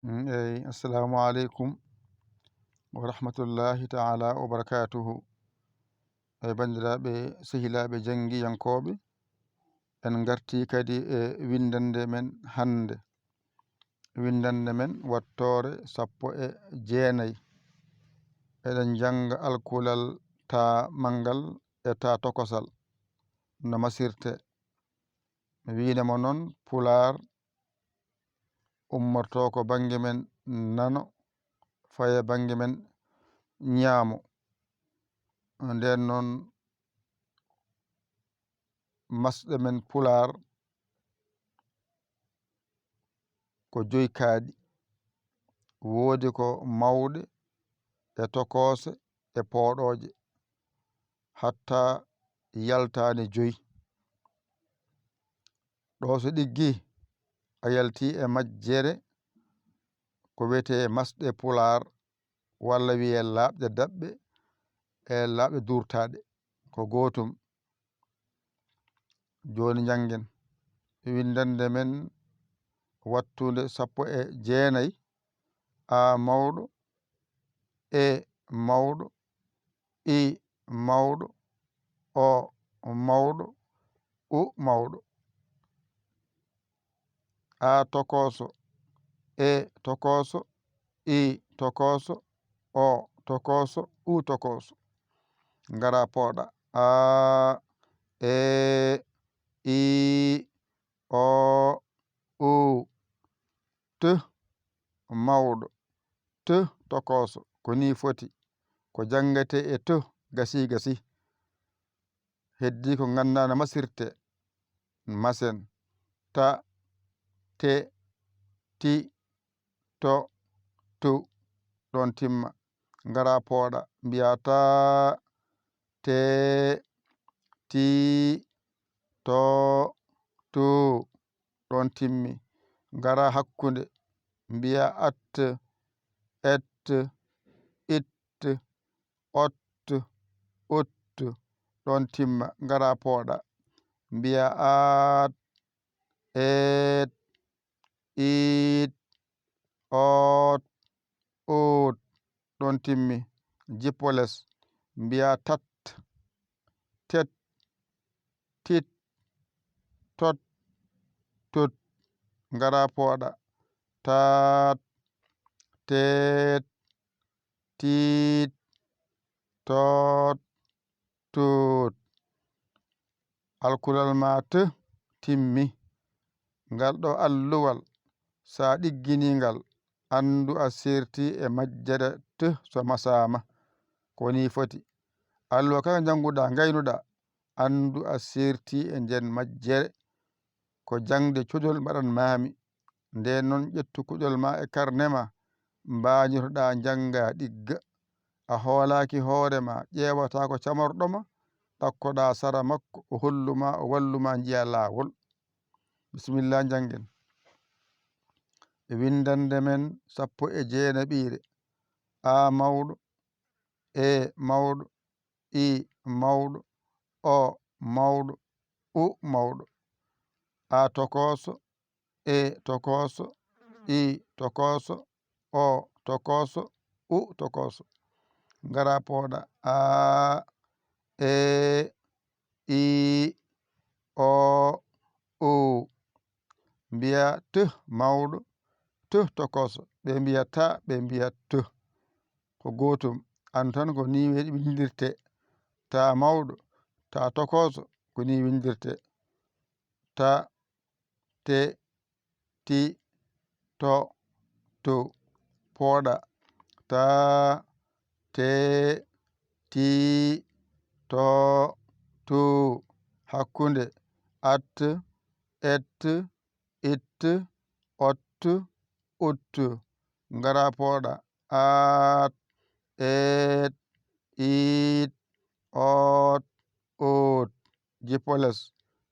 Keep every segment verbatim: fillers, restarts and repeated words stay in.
Mm, eyi, assalamu aleykum wa rahmatullahi taala wa barakatuhu. Eyi, banndiraaɓe, sehilaaɓe janngiyankooɓe, en ngartii kadi e winndannde men hannde. Winndannde men wattoore sappo e jeenayi. Eɗen njannga alkulal taa manngal e taa tokosal no masirte. Mi wiine mo noon, Pulaar ummortoo ko bannge men nano, faye bannge men ñaamo. Ndeen noon, masɗe men Pulaar ko joyi kaaɗi. Woodi ko mawɗe e tokoose e pooɗooje, hatta yaltaani joyi. Ɗo so ɗiggi, a yalti e majjere ko wiyetee masɗe Pulaar, walla wiyee laaɓɗe daɓɓe e laaɓɗe duurtaaɗe, ko gootum. Jooni njanngen winndannde men wattunde sappo e jeenayi, A mawɗo, E mawɗo, I mawɗo, O mawɗo, U mawɗo. A tokooso, E tokooso, I tokooso, O tokooso, U tokooso. Ngara pooɗa. A, E, I, O, U. T mawɗo, T tokooso. Ko nii foti. Ko janngetee e T, gasii, gasii. Heddii ko nganndaa no masirte. Masen. Ta, te, ti, to, tu. Ɗoon timma. Ngara pooɗa. Mbiyaa ta, te, ti, to, tu. Ɗoon timmi. Ngara hakkunde. Mbiyaa at, et, it, ot, ut. Ɗoon timma. Ngara pooɗa. Mbiyaa aat, eet, iit, oot, uut. Ɗoon timmi. Jippo les. Mbiyaa tat, tet, tit, tot, tut. Ngara pooɗa. Taat, teet, tiit, toot, tuut. Alkulal maa T timmi. Ngal ɗo alluwal, so a ɗigginii ngal, anndu a seertii e majjere T so masaama. Ko nii foti. Alluwa kala njannguɗaa, ngaynuɗaa, anndu a seertii e nden majjere. Ko jaŋde codol mbaɗan maami. Ndeen noon, ƴettu kuɗol maa e karne maa, mbaañotoɗaa njanngaa ɗigga. A hoolaaki hoore maa, ƴeewataa ko camorɗo ma, ɗakkoɗaa sara makko, o hollu maa, o wallu maa njiyaa laawol. Bisimilla, njanngen. E winndannde men sappo e jeenaɓiire. A mawɗo, E mawɗo, I mawɗo, O mawɗo, U mawɗo. A tokooso, E tokooso, I tokooso, O tokooso, U tokooso. Ngara pooɗa. A, E, I, O, U. Mbiyaa T mawɗo, T tokooso. Ɓe mbiya ta, ɓe mbiya T. Ko gootum. Aan tan ko nii we-, winndirtee. Ta mawɗo, ta tokooso, ko nii winndirtee. Ta, te, ti, to, tu. Pooɗa. Ta, te, ti, to, tu. Hakkunde. At, et, it, ot, ut. Ngara pooɗa. Aat, eet, iit, oot, uut. Jippo les.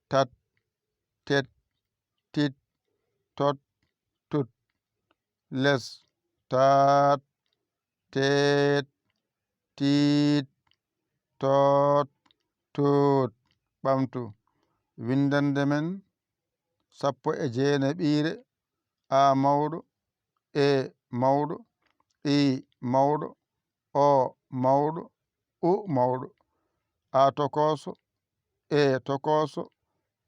Tat, tet, tit, tot, tut. Les. Taat, teet, tiit, toot, tuut. Ɓamtu. Winndannde men sappo e jeenaɓiire. A mawɗo, E mawɗo, I mawɗo, O mawɗo, U mawɗo, A tokooso, E tokooso,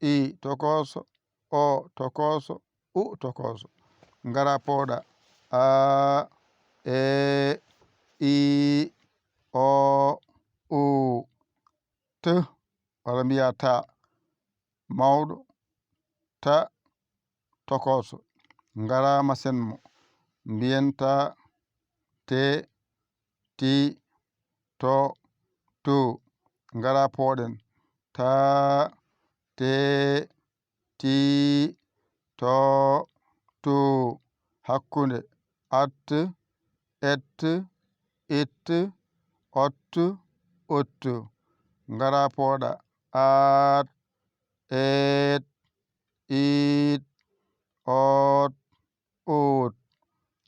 I tokooso, O tokooso, U tokooso. Ngara pooɗa. A, E, I, O, U, T, walla mbiya ta. Mawɗo, ta, tokooso. Ngara masen mo. Mbiyen ta, te, ti, to, tu. Ngara pooɗen. Ta, te, ti, to, tu. Hakkunde. At, et, it, ot, ut. Ngara pooɗa. At, et, it, ot, ut.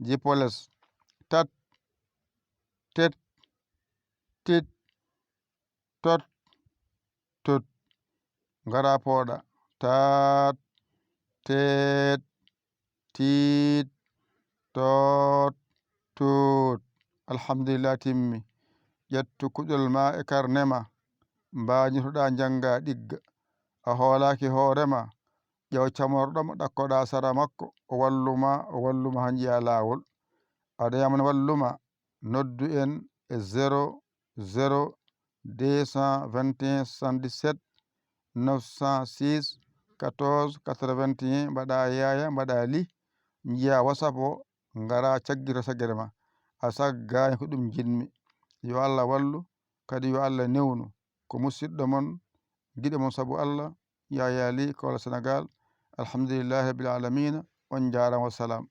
Jipoles. Tat, tet, tit, tot, tut. Ngara pooɗa. Tat, tet, tit, tot, tut. Alhamdulillah, timmi. Ƴettu kuɗol ma e karne ma. Mbañotoɗa, njannga, ɗigga. A hoolaaki hoore ma. Ƴeew camorɗo mo ɗakkoɗa sara makko, o wallu ma, o wallu ma haa njiya laawol. A dañaama ne wallu ma, noddu en e zéro zéro deux cent vingt et un soixante-dix-sept neuf cent six quatorze quatre-vingt-un, mbaɗa yaya, mbaɗa li, njiya WhatsApp o, ngara caggita saggere ma. A saggaani, ko ɗum njiɗmi. Yo Allah wallu, kadi yo Allah newnu. Ko musidɗo mon, giɗo mon sabu Allah, Yaya Ly, Kaolack, Sénégal. Alhamdulillahi rabbil alamina. On njaaraama, wassalam.